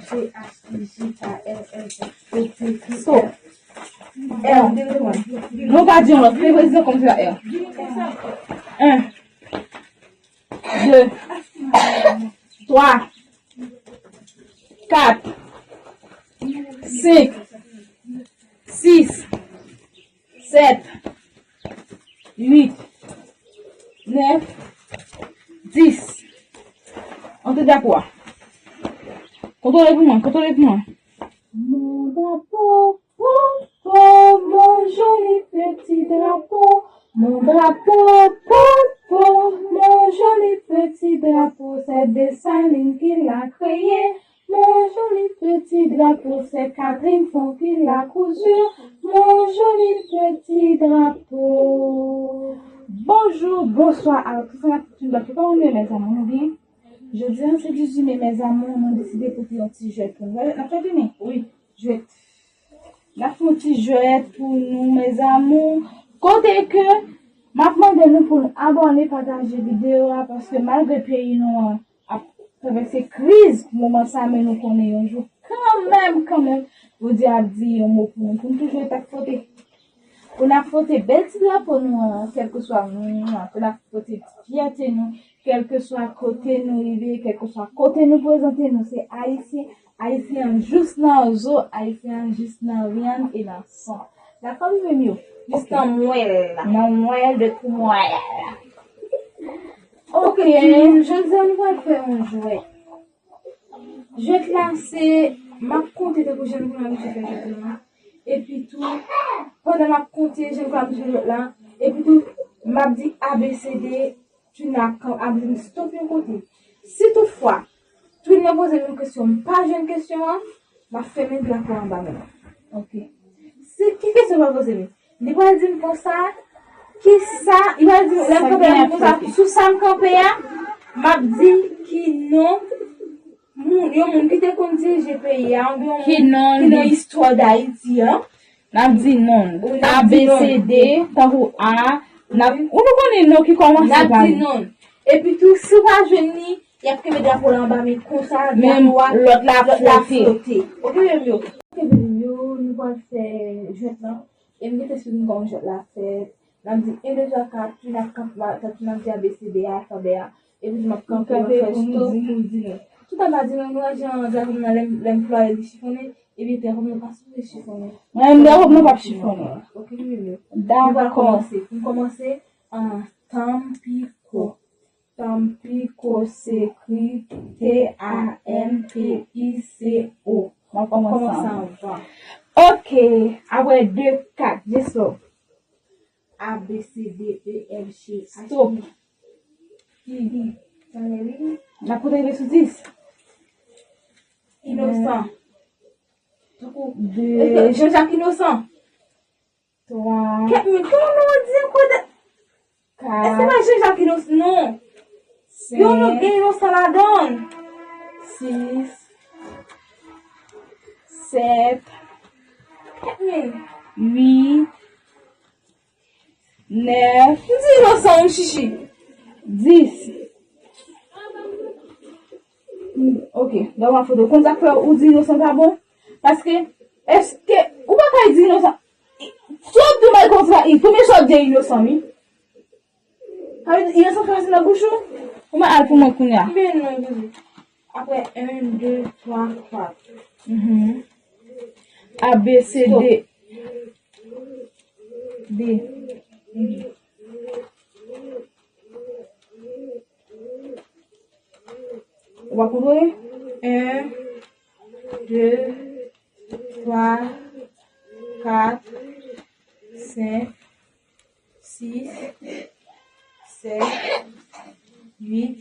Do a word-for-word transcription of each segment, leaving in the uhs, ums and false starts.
G H I J K L M N O P Q R. Stop. R, de, de, de. Nou pa di yon lòt. Fè prezidan kòm se R. En. De. Twa. Kat. Senk. Sis. Sèt. Uit. Nèf. Dis. Antre drapo a. Kontwole pou mwen, kontwole pou mwen. Mon drapeau, po, po, mon joli petit drapeau. Mon drapeau, po, po, mon joli petit drapeau. C'est Dessalines qui l'a créé. Mon joli petit drapeau, c'est Catherine Fonck qui l'a cousu. Mon joli petit drapeau. Bonjou, bonswa a tout fanm ak tout moun. Kòman nou ye, mèzamour, nou byen? Jodi a se dizuit me, mèzamour, nou deside pote yon ti jwèt pou nou. N ap fè vini? Wi. Jwèt. N ap fè yon ti jwèt pou nou, mèzamour. Kote ke m ap mande nou pou nou abòne, pataje videyo a, paske malgre peyi nou an ap travèse kriz moman sa, men nou konnen yon jou kanmenm, kanmenm, Bondye ap di yon mo pou nou, pou nou toujou ret ak fwote. Pou n ap fwote bèl ti drapo nou an, kèlkeswa moun nou an, pou n ap fwote ti fyète nou, kèlkeswa kote nou rive, kèlkeswa kote nou prezante nou, se Ayisyen, Ayisyen an jous nan zo, Ayisyen an jous nan vyann e nan san. Dakò, zanmi m yo? Jous nan mwèl, nan mwèl de tou mwèl. Ok, jodi a nou pral fè yon jwèt. Jwèt la se, m ap konte tankou jan nou konn abitye fè jwèt la. Epi tou, pandan m ap konte jan nou konn abitye fè jwèt la, epi tou, m ap di A B C D, Twin ap, ap di m stop yon kote. Si toutfwa, Twin nan poze m yon kesyon, m pa jwenn kesyon an, m ap fèmen drapo anba men l. Ok. Si, ki kesyon l pral poze m? Li pral di m konsa, ki sa, li pral di m, lè m kanpe la, m konsa, sou sa m kanpe a, m ap di ki non moun, yon moun ki te konn dirije peyi a, oubyen yon moun ki nan istwa Dayiti an. N ap di non. A B C D, tankou A, n ap, ou nou konnen non ki kòmanse pa li. N ap di non. Epi tou, si w pa jwenn li, y ap kenbe drapo la anba men konsa, drapo a, lòt la ap fwote. Ok, zanmi m yo. Ok, zanmi m yo, nou pral fè jwèt lan. E m gentan esplike nou kòman jwèt la fèt. N ap di en, de, twa, kat, Twin ap kanpe, Twin ap di A B C D a, alfabè a. Epi m ap kanpe, m ap fè stop pou m di non. Tout an pa di non, nou wè jan drapo m nan, lè m, lè m plwaye li chifonnen, ebyen drapo m nan pa sipoze chifonnen. Mwen menm drapo m nan p ap chifonnen. Ok, zanmi m yo. Dakò. Nou pral kòmanse. Pou n kòmanse, an, Tampico. Tampico se ekri T A M P I C O. M ap kòmanse anvan. Ok, apre de, kat, Jeslo. A, B, C, D, E, F, G, H, I. Stop. N ap konte rive sou dis. Inosan. Tankou, de, Jean-Jacques Inosan. Twa. Kèt minit, kòman non an di ankò de? Kat. Èske pa Jean-Jacques Inosan? Non. Senk. Yon non gen Inosan ladan l. Sis. Sèt. Kèt minit. Uit. Nèf. M di Inosan, wi, chichi. Dis. Ok, gade yon foto. Konn sa k fè ou di Inosan pa bon? Paske, èske, ou pa ka di Inosan. Si w ap di yon bagay konsa, i, premye sa w ap di Inosan, wi. Sa vle di Inosan fè ansanm nan bouch ou? Ou mèt al pou mwen kounye a. Men non, Jojo. Apre, en, de, twa, kat. Mhm. A, B, C, D. D. Ou pa kontwole? En, de, twa, kat, senk, sis, sèt, uit,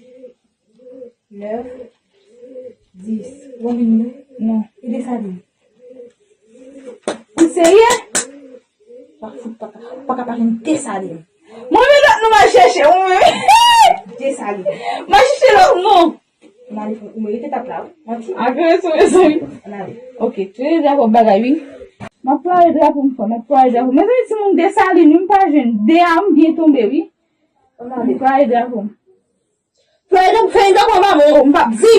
nèf, dis. Ou vin non? Non. E Desalin? Ou serye? Pa fout, pa ka, pa ka pa jwenn Desalin. Mwen menm lòt non m al chèche, ou menm. Desalin. M al chèche lòt non. Ann ale, ou merite tap la, wi. Manti. Agresyon, mezanmi. Ann ale. Ok, tire drapo bagay, wi. M ap plwaye drapo m fò, m ap plwaye drapo m. Mezanmi, timoun, Desalin, wi, m pa jwenn. De a, m byen tonbe, wi. Ann ale. M plwaye drapo m. Fè yon, fè yon drapo anba men w, m p ap di.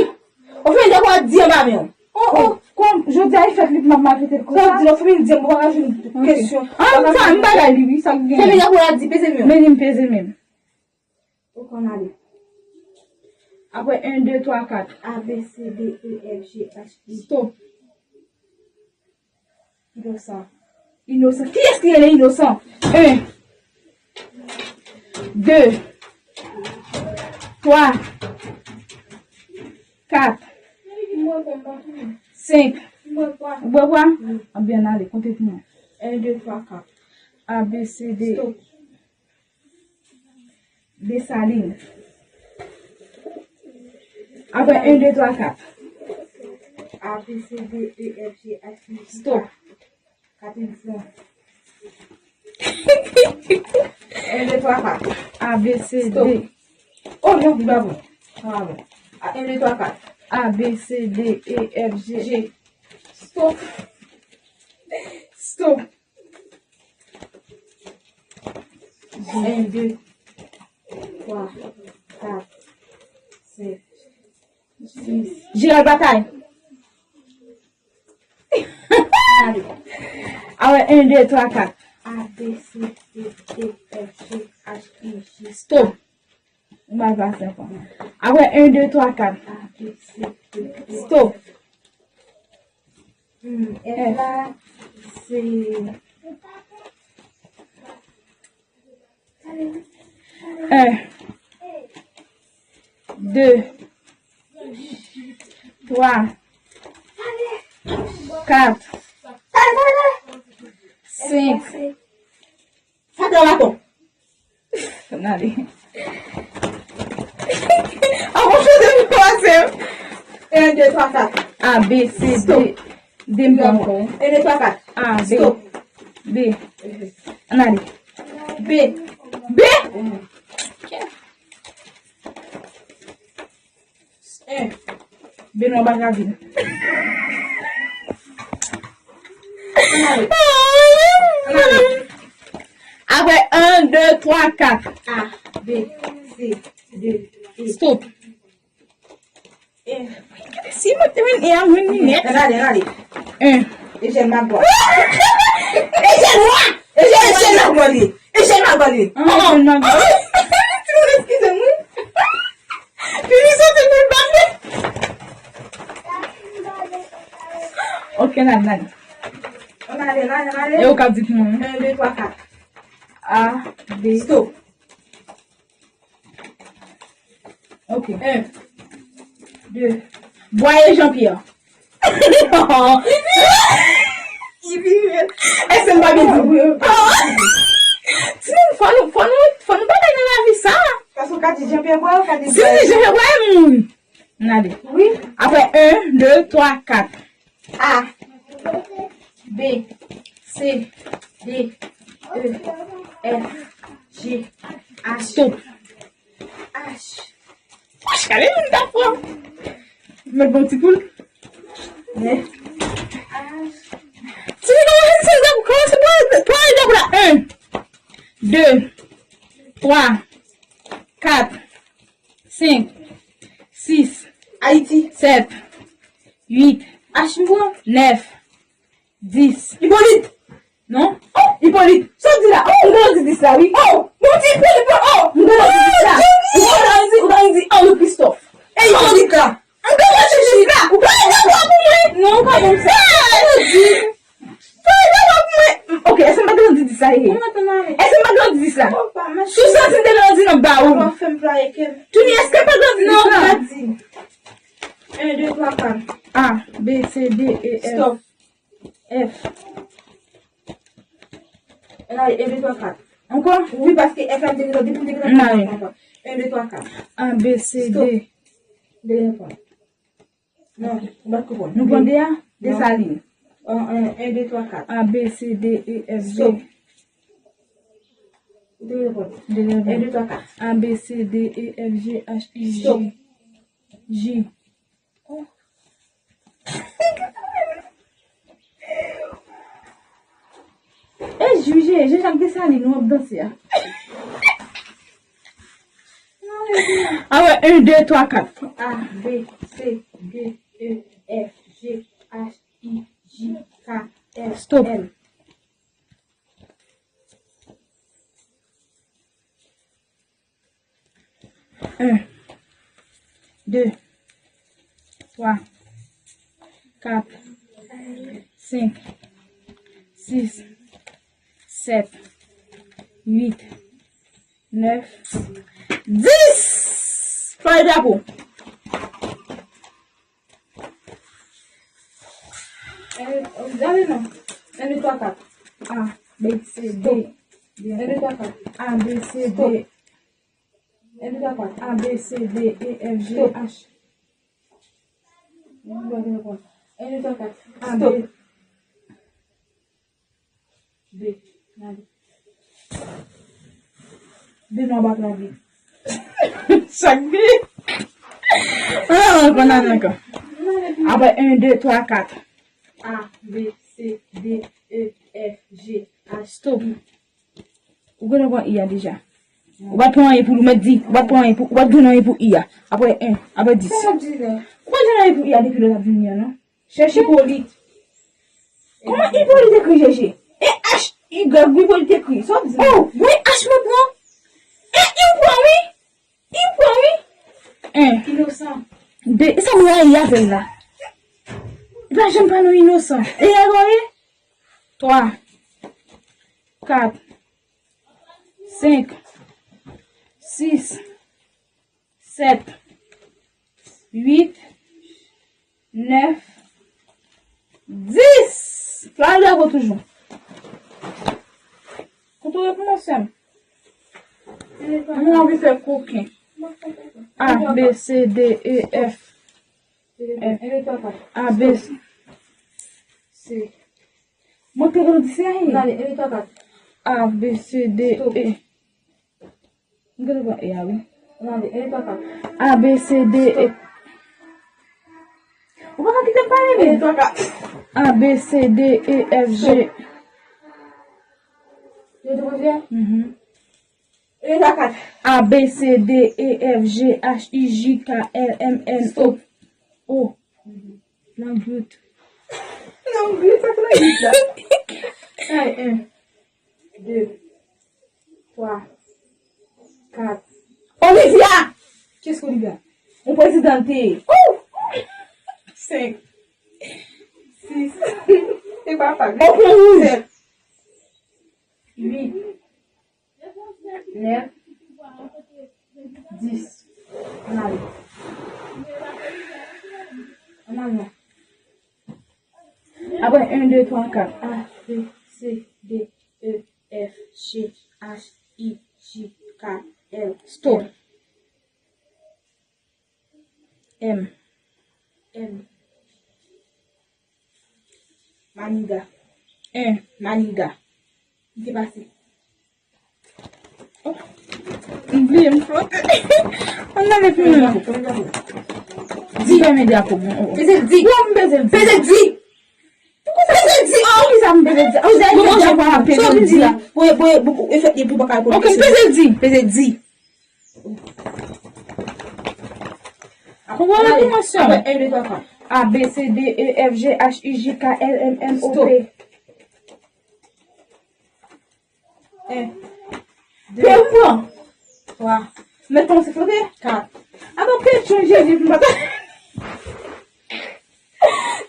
Ou fè yon drapo a di anba men w. Oh, oh, kòm jodi a e fèt li pou m ap maltrete l konsa. Sa w di la, fò m di m pa ka jwenn kesyon. Ah, m pa, m pa bay li, wi, sa k gen. Fèmen nan pou la di, peze men. Men li m peze men. Ok, ann ale. Apre en, de, twa, kat. A, B, C, D, E, F, G, H, I. Stop. Inosan. Inosan. Kiyès ki rele Inosan? En, de, twa, kat, senk. Ou bwè pwa? Ann ale, konte pou mwen. En, de, twa, kat. A, B, C, D. Stop. Desalin. Apre en, de, twa, kat. A, B, C, D, E, F, G, H, I, J, K. Stop. Katrizan. En, de, twa, kat. A, B, C, D. Oh non, li pa bon. Sa pa bon. A, en, de, twa, kat. A, B, C, D, E, F, G. G. Stop. Stop. En, de, twa, kat, senk, sis. Jeral Batay. Awe, en, de, twa, kat. A, B, C, D, E, F, G, H, I, J. Stop. Ou mal pase ankò. Awe, en, de, twa, kat. A, B, C, D, E. Stop. Hmm, F la, se en, de, twa, kat, senk. Sa te raton. Ann ale. Avan chante pou pase. En, de, twa, kat. A, B, C, D. Stop. D m pran ankò. En, de, twa, kat. A, B. Stop. B. Ann ale. B. B? En. Benwa pa ka vin. Ann ale. Ann ale. Apre en, de, twa, kat. A, B, C, D, E. Stop. E. Si mwen te vin e a mwen li nèt. Ann ale, ann ale. En. Ejèn Magwa. Ejèn Wa! Ejèn Magwa li. Ejèn Magwa li. Ah, Ejèn Magwa. Ti moun eskize m wi. Pini sote pou l bat li. Ok, n al, n al. Ann ale, ann ale, ann ale. E ou k ap di pou mwen? En, de, twa, kat. A, B. Stop. Ok. En, de. Bwaye Jean-Pierre. Eske m pa byen di? Timoun, fò nou, fò nou, fò nou batay nan lavi sa. Paske w ka di Jean Pierre Boyer, w ka di Jean Pierre Boyer moun. N ale. Wi. Apre en, de, twa, kat. A, B, C, D, E, F, G, H. Stop. H. H, gade moun ta pran. Mèt bon ti poul. Men. Ti moun, kòmanse, kòmanse pran, pran, pran la. En, de, twa, kat, senk, sis, Ayiti, sèt, uit, H, m pran, nèf, dis. Ipolit! Non? Oh, Ipolit! Sa w di la? Oh, m te di dis la, wi. Oh, m di Ipolit, oh, m te di dis la. Ou pa di, ou pa di Henri Christophe. E Ipolit la? M te di dis la. Ou pa di dis pou mwen. Non, ou pa bon sa. Ou di. Fè yon gade pou mwen. Ok, èske m pa t grandi dis la ye? Mwen mèt ann ale. Èske m pa t grandi dis la? Ou pa mèt. Si w santi m te grandi nan ba ou. Ou pa fè m plwaye kè m. Tounen, èske m pa t grandi dis la? Non, ou pa di. En, de, twa, kat. A, B, C, D, E, F. Stop. F. Ann ale, en, de, twa, kat. Ankò? Wi, paske F la m te gentan, depi m te gentan pran ankò. En, de, twa, kat. A, B, C, D. Stop. Dènye pwen. Non, ou pa t konprann. Nou pran de a? Non. Desalin. An, an, en, de, twa, kat. A, B, C, D, E, F, G. Stop. Ou te reponn. Dènye pwen. En, de, twa, kat. A, B, C, D, E, F, G, H, I, J. Stop. J. Oh. E jije, Jean Jacques Dessalines, nou ap danse a. Awe, en, de, twa, kat. A, B, C, D, E, F, G, F, Stop. M. Un, deux, trois, quatre, cinq, six, sept, huit, neuf, dix. Fè drapo. Gade non. Un, deux, trois, quatre. A, B, C, D. Stop. Un, deux, trois, quatre. A, B, C, D. Stop. Un, deux, trois, quatre. A, B, C, D, E, F, G, Stop. H. Un, deux, trois, quatre. A, B. Stop. De. Gade. De nan bak la vi. Chak vi. Ah, konn nan ankò. Apre un, deux, trois, quatre. A, B, C, D, E, F, G, H. Stop. Ou genlè pran I a deja. Ou pa t pran anyen pou ou mèt di. Ou pa t pran anyen pou, ou pa t jwenn anyen pou I a. Apre un, apre dix. Sa w ap di la? Ou pa t jwenn anyen pou I a depi lè w t ap vini an, non? Chèche Ipolit. Kòman Ipolit ekri, Jeje? E H Y Ipolit ekri. Sa w di? Oh, wi, H mwen pran. E I pran, wi. I pran, wi. Un. Inosan. De. E sa m rayi avè l la. Li pa janm pa non inosan. E a gòye. Twa. Kat. Senk. Sis. Sèt, uit, nèf, dis. Fè drapo toujou. Kontwole pou mwen, sè m. Mwen anvi fè koken. A, B, C, D, E, F. F. A, B, C. Mwen te konn di se anyen. A, B, C, D, E. M genlè pran E a, wi. A, B, C, D, E. Ou pa ka kite m pale, men. A, B, C, D, E, F, G. Mhm. A, B, C, D, E, F, G, H, I, J, K, L, M, N, O. Stop. O. Langwit. Langwit, sa k langwit la? Ay, un, deux, trois, quatre. Olivia! Kiyès Olivia? Yon prezidan te ye. Ou! Senk. Sis. Se pa pa. Ou pran wouj. Sèt. Uit. Nèf, dis. Ann ale. Ann ale. Apre un, deux, trois, quatre. A, B, C, D, E, F, G, H, I, J, K, L. Stop. M. M. Maniga. Un. Maniga. Li te pase. Oh. M bliye, m flote. Ann ale pi lwen. Di. Fèmen drapo, bon, oh, oh. Peze di. Bon, m peze di. Peze di. Peze di. Oh, ki sa m peze di? Ou di drapo a peze di. Boye, boye, boye, efèk epi pa ka reponn. Ok, m peze di. Peze di. Apre w ale pou mwen, sè m. Apre un, deux, trois, quatre. A, B, C, D, E, F, G, H, I, J, K, L, M, N, O, P. Stop. Un. P ou pran? Twa. Mèt fè yon ti flote? Kat. Avan Petyon, Jezi, pou m pa ta.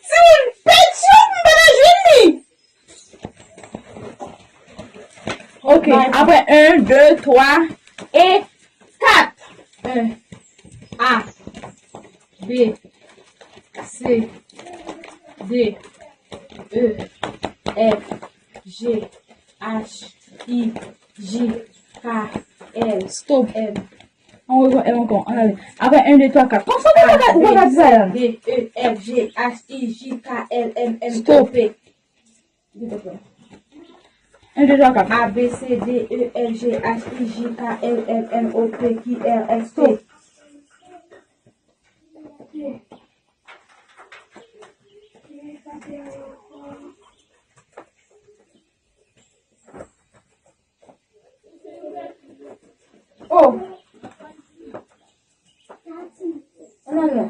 Si moun Petyon, pou m pa ta jwenn li. Ok, apre un, deux, trois et quatre. Un. A, B, C, D, E, F, G, H, I, J, K, L, Stop. M. Ann repran M ankò, ann ale. Apre un, deux, trois, quatre. Kòman sa ou pa ka, ou pa ka di sa la? D, E, F, G, H, I, J, K, L, M, N, O, P. Stop. Un, deux, trois, quatre. A, B, C, D, E, F, G, H, I, J, K, L, M, N, O, P, Q, R, S, T. Stop. Oh. Ann ale.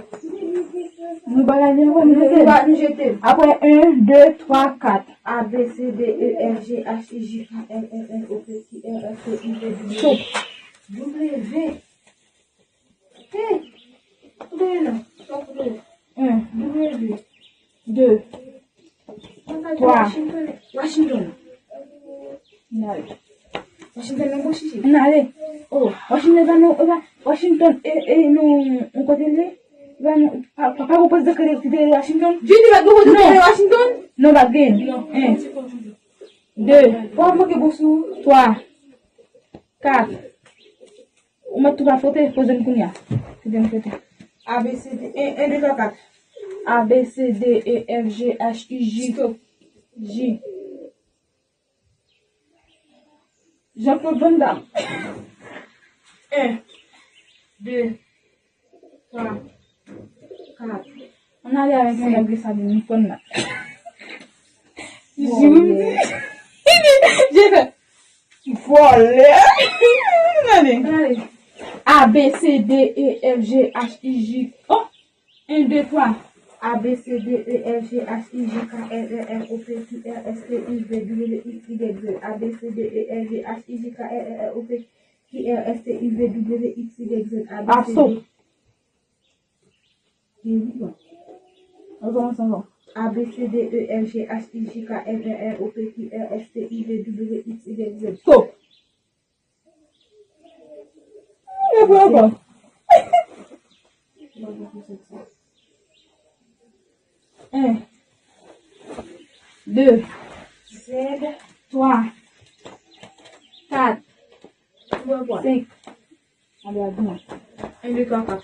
Nou bagay li ankò, nou rete. Jete. Apre en, de, twa, kat. A, B, C, D, E, F, G, H, I, J, K, L, M, N, O, P, Q, R, S, T, U, V, W, W. Hey! Kote l la? Sa kote l? En. W. De. Twa. Washington. Washington. N ale. Washington nan bon chiche. N ale. Oh, Washington pa nou, e pa, Washington, e, e, nou, yon kote l ye? E pa nou, pa, pa, pa yon prezidan ki te, ki te Washington? Junior pa t gon kote ki te Washington? Non, pa t gen. Non. En. De. Fò w manke bon sou. Twa. Kat. Ou mèt tou pa fwote, poze m kounye a. Kite m fwote. A, B, C, D, en, en, de, twa, kat. A, B, C, D, E, F, G, H, I, J. Stop. J. Jean-Claude Van Damme. En, de, twa, kat. Ann ale avèk madanm Desalin, li konn la. Jezi. Vòlè. Ann ale. Ann ale. A, B, C, D, E, F, G, H, I, J. Oh! En, de, twa. A, B, C, D, E, F, G, H, I, J, K, L, M, N, O, P, Q, R, S, T, U, V, W, X, Y, Z. A, B, C, D, E, F, G, H, I, J, K, L, M, N, O, P, Q, R, S, T, U, V, W, X, Y, Z. A, B, C, D. Gen wi, bon. Rekòmanse ankò. A, B, C, D, E, F, G, H, I, J, K, L, M, N, O, P, Q, R, S, T, U, V, W, X, Y, Z. Stop. Repran ankò. En. De. Zèd. Twa. Kat. Senk. Ann ale, di mwen. En, de, twa, kat.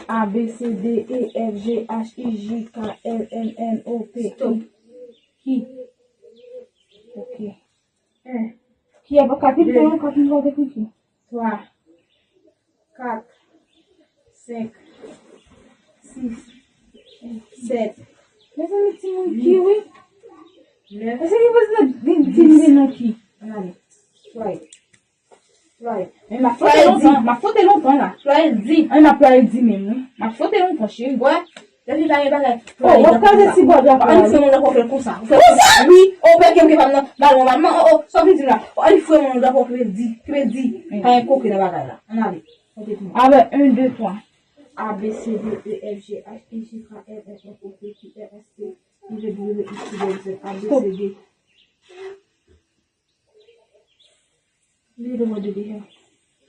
A, B, C, D, E, F, G, H, I, J, K, L, M, N, O, P, Q. Stop. Ki? Ok. En. Ki a pa kapite, de, an, kapite, an, kapite. Twa. Kat. Senk. Sis. Sèt. Mezanmi, timoun ki, wi. Nèf. Èske ki prezidan di, di, di non ki? Ann ale. Floyd. Floyd. Men m ap fwote lontan, m ap fwote lontan la. Floyd di. An, m ap Floyd di menm, wi. M ap fwote lontan, cheri. Wè, depi pa gen bagay. Oh, w ap kraze ti bò drapo a, wi. Ann fè moun nan pwòp fè l konsa. Ou fè konsa? Wi, ou pè ke m ke pa m nan balon manman. Oh, oh, sa w vin di m la? Oh, ann fè moun nan pwòp fè l di, ki vle di, pa gen koke nan bagay la. Ann ale. Fwote pou mwen. Avè en, de, twa. A, B, C, D, E, F, G, H, I, J, K, L, M, N, O, P, Q, R, S, T, U, V, W, X, Y, Z, A, B, C, D. Li de mwen de deja.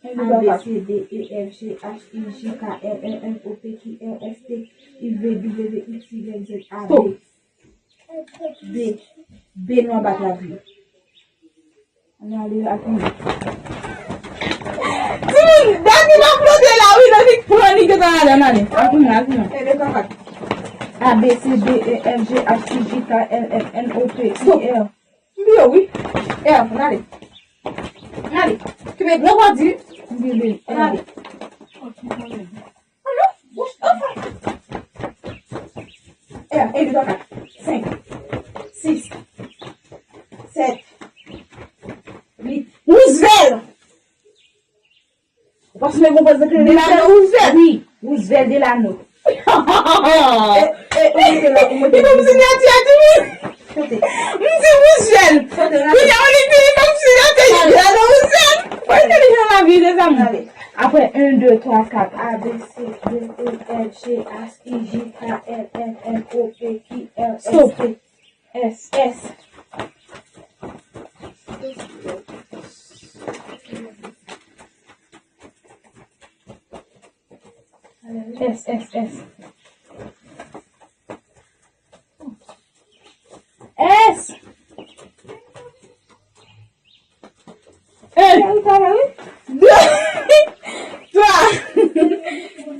A, B, C, D, E, F, G, H, I, J, K, L, M, N, O, P, Q, R, S, T, U, V, W, X, Y, Z, A, B. B. B nwa bat lavi. Ann ale, atann. Timoun, Dani pa flote la, wi, Dani pran li gentan ale, ann ale. Atann, atann. A, B, C, D, E, F, G, H, I, J, K, L, M, N, O, P, Q, R. M pi yo, wi. Èv, ann ale. Ann ale. Kenbe dlo bò di. M kenbe. Ann ale. Ann ale. Bouch, anfan. Èv, en, de, twa, kat, senk, sis, sèt, uit. Wouzvèl! Ou pa sonje gon pwèt de Delano Roosevelt? Wi, Roosevelt Delano. E, e, ou mete la, ou mete. Li ban m sinyati a, timoun. Kote? M di Roosevelt. Kote la? Kounye a, li di, li ban m sinyati a, Delano Roosevelt. Mwen entèlijan lavi, mezanmi. Ale. Apre en, de, twa, kat. A, B, C, D, E, F, G, H, I, J, K, L, M, N, O, P, Q, R, S, T. Stop. S, S. S, S, S. S. En. Twa.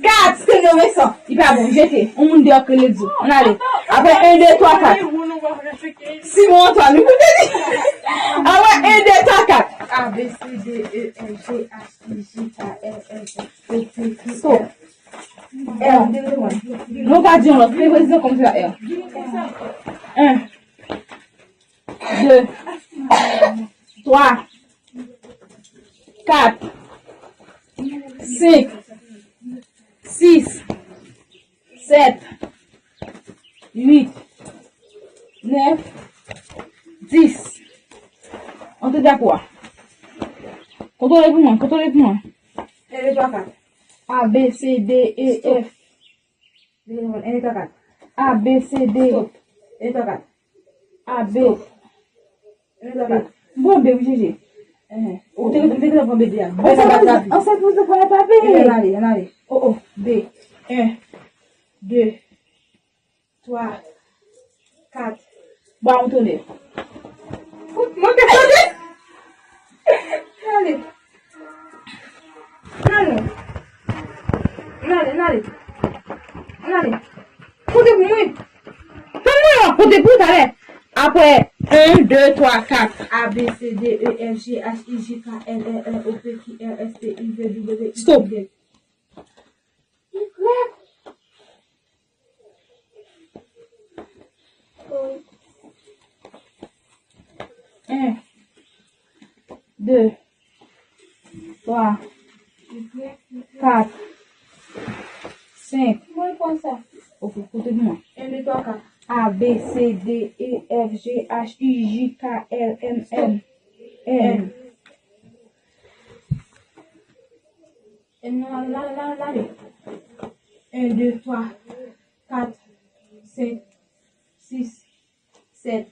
Kat. Skenyo Vincent. Li pa bon. Jete. Yon moun deyò k rele di w. Ann ale. Apre en, de, twa, kat. Simon Antoine, wi, koute li. Apre en, de, twa, kat. A, B, C, D, E, F, G, H, I, J, K, L, M, N, O, P, Q, R. Stop. R. Nou ka di yon lòt. Ki prezidan kòm se la, R. En. De, twa, kat, senk, sis, sèt, uit, Dis. Antre drapo a. Kontwole pou mwen, kontwole pou mwen. En, de, twa, kat. A, B, C, D, E, F. En, de, twa, kat. A, B, C, D. Stop. En, de, twa, kat. A, B. Stop. En, de, twa, kat. Bon, B, wi, Jeje. Enhen. Ou te, ou te, te pran B de a. Bon, sa vle di, an sèl pou sa fè pa B. Ann ale, ann ale. Oh, oh, B. En, de, twa, kat. Ba yon tonè. Fout, mwen te tande. Ann ale. Ann ale. Ann ale, ann ale. Ann ale. Kote pou mwen? Tann mwen, w ap kote pou talè. Apre, en, de, twa, kat. A, B, C, D, E, F, G, H, I, J, K, L, M, N, O, P, Q, R, S, T, U, V, W, X, stop. Y. En, de, twa, kat, senk. Mwen pran sa. Ok, kote pou mwen. En, de, twa, kat. A, B, C, D, E, F, G, H, I, J, K, L, M, N, N. N nan la, la, la, la. En, de, twa, kat, senk, sis, sèt,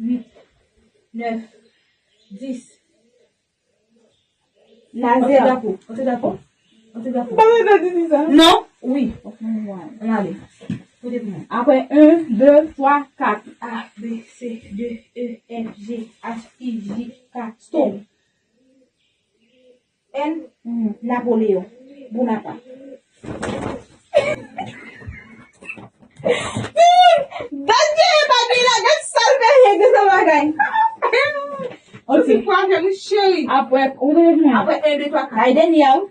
uit, nèf, dis. Nazè. Antre drapo. Antre drapo. Antre drapo. Ba mwen di sa. Non. Wi. Ann ale. Kote pou mwen. Apre, en, de, twa, kat. A, B, C, D, E, F, G, H, I, J, K, stop. N, Napoleyon Bonaparte. Gad Jeje pa gen la, gad sa l fè, gad sa bagay. Ok. Ou ti pwa fè m cheri. Apre, ou gen pou mwen. Apre, en, de, twa, kat. Ay, dènye a, wi.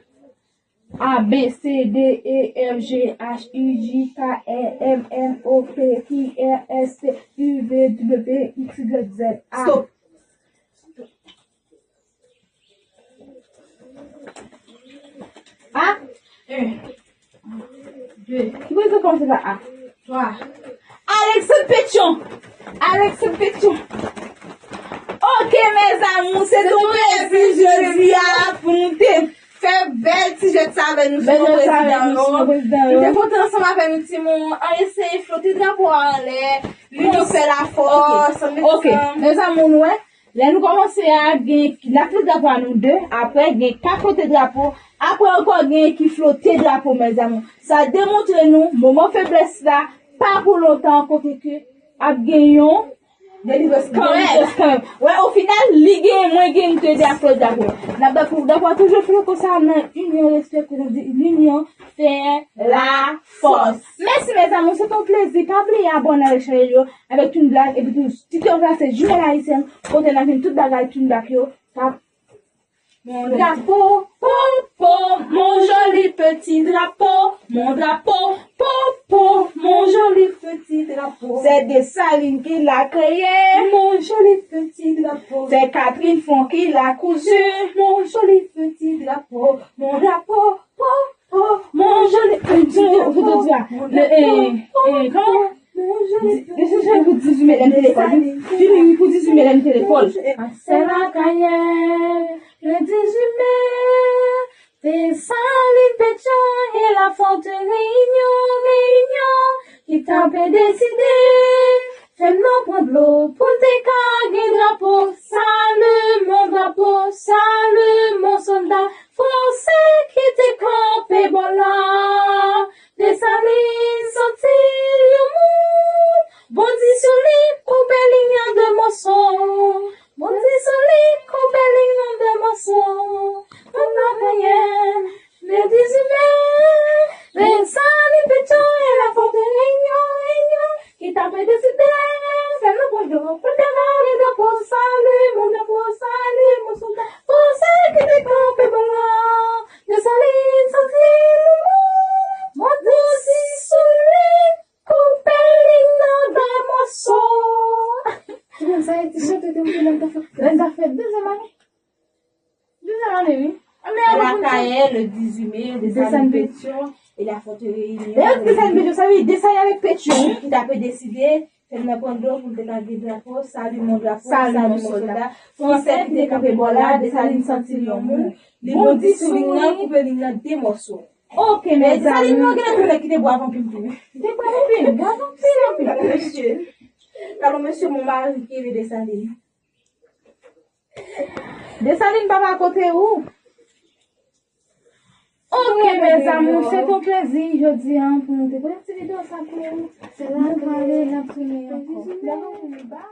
A, B, C, D, E, F, G, H, I, J, K, L, M, N, O, P, Q, R, S, T, U, V, W, X, Y, Z, A. Stop. A. En. De. Ki pou se kòmanse pa A? Twa. Alexandre Pétion. Alexandre Pétion. Ok, mes amours, se yon plezi jodi a pou nou te fè bèl ti jwèt sa avè nou sou non prezidan yo. Nou te kontan ansanm avè nou timoun. Ann eseye flote drapo a anlè. Linyon fè lafòs. Ok, mes amours, nou wè. Lè nou kòmanse a, gen, n ap flote drapo a nou de, apre gen k ap flote drapo, apre ankò gen ki flote drapo, mes amours. Sa demontre nou, moman feblès la, pa pou lontan, kote ke ap gen yon delivrans kanmenm. Delivrans kanmenm. Wè, o final, li gen, mwen gen, m te de ap flote drapo. N ap bat pou drapo a toujou flote konsa nan inyon, respè, kote di, linyon fè lafòs. Mèsi, mes amours, se yon plezi. Pa bliye abòne avèk chanèl yo, avèk Twin Black, epi tou, TikTok la, se Jumelle Haïtienne, kote n ap jwenn tout bagay Twin Black yo. Pa Mon drapeau, po, po, mon joli petit drapeau. Mon drapeau, po, po, mon joli petit drapeau. Se Desalin ki la kreye. Mon joli petit drapeau. Se Catherine Fon ki la kouzi. Mon joli petit drapeau. Mon drapeau, po, po, mon joli petit drapeau. Mon drapeau, po, po. Desalin pou dizuit me lè m te lekòl, wi. Vini, wi, pou dizuit me lè m te lekòl. Sè Lakayè, le dizuit me, Desalin, Petyon e Lafòt Reyinyon, Reyinyon, ki t ape deside fè m nan pran dlo pou l te ka gen drapo. Salut mon drapeau, salut mon soldat français ki te kanpe bò la. Desalin soti yon moun, bondi sou li, koupe li an de mòso. Bondi sou li, koupe li an de mòso. Tout la priyè, le dizuit me, Desalin, Petyon e Lafòt Reyinyon, Reyinyon, ki t ape deside fè nou pran dlo pou devale drapo. Salut mon drapeau, salut mon soldat français ki te kanpe bò la. Desalin soti yon moun, bondi sou li, koupe li an de mòso. Ou konn sa e ti chante te moute lè m ta fè, lè m ta fè dezyèm ane. Dezyèm ane, wi. Sè Lakayè, le dizuit me, Desalin, Petyon e Lafòt Reyinyon. Desalin, Petyon, sa vle di Desalin avèk Petyon, wi, ki t ape deside Fè l nan pran dlo pou l te ka gen drapo, Salut mon drapo, Salut mon solda. Fransè ki te kanpe bò la, Desalin santi l yon mou. Li bondi sou liy nan, koupe liy nan de mòso. Ok, mezanmi. Desalin, non, gen lòt nèg ki te bwè vanpi tou. Te bwè vanpi, bwè vanpi, vanpi. Mesye. Talon mesye, mon mari ki rele Desalin. Desalin papa kote ou? Ok, mezanmi, se ton plezi jodi a pou nou te pote ti videyo sa pou ou. Nou pale, n ap tounen ankò.